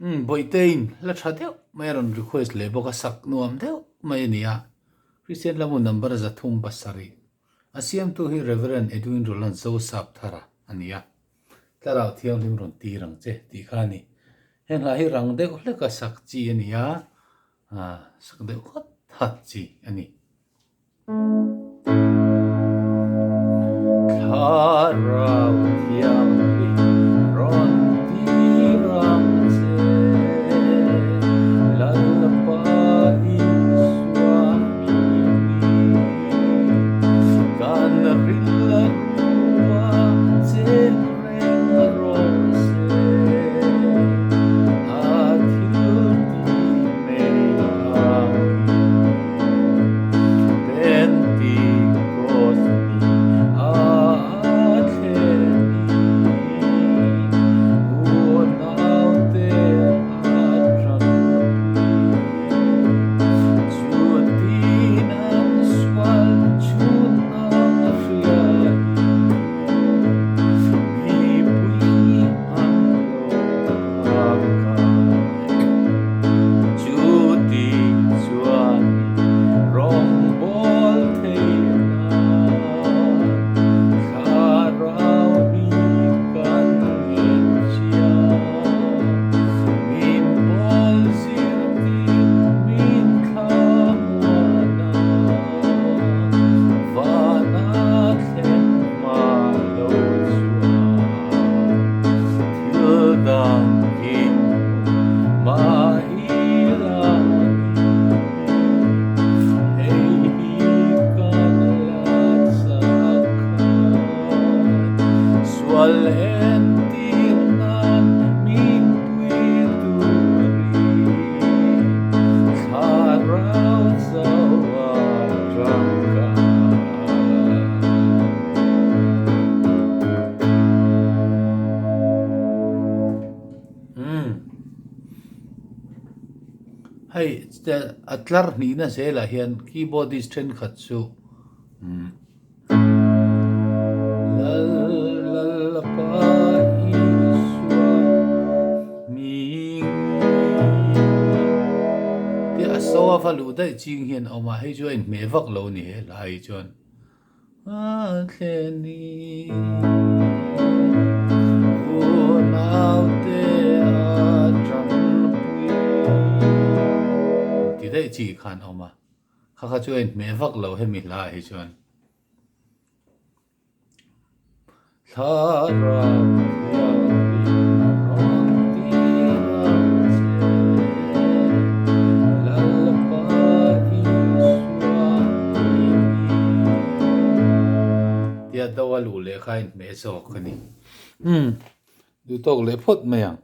Umm Bawihteiin hla tha deuh mai a rawn request leh bawk a, sak nuam deuh mai a ni a. Kristian lamah number 307. A siamtu hi Rev. Edwin Roland Zosapthara a ni a. Thlarau thianghlim rawn tir ang che tih kha a ni. Heng hla hi rang deuh hleka sak chi a ni a, sak deuh hat hat chi a ni. Thlarau thianghlim rawn tir ang che, Lalpa Isua hmingin kan rilrua cheng reng rawh se, a thil tih nei angin. Pentikos ni a thleni, unaute a tanpui. Chutin an sual chhun ang hriain, mipui an lo phak kai. Chuti chuan rawngbâwl theihna thlarau hi kan ngen chiang. Min pawl zirtir min thlamuan a, vana thlen hma lo chuan thil dang kim hmu Hei a tlar hnihna zelah hian keyboardist thenkhat chu Lalpa Isua hming tih a so a va luh daih ching hian a awm a, hei chu a inhmeh vak lo a ni he hla hi chuan. A thleni unaute a tanpui ti daih chi khan a awm a, kha kha chu a inhmeh vak lo hemi hla ah hi chuan. Thlarau thianghlim rawn tir ang che, Lalpa Isua hmingin. Tia do a luh leh kha a inhmeh zawk a ni. Umm, duhtawk leh phawt mai ang.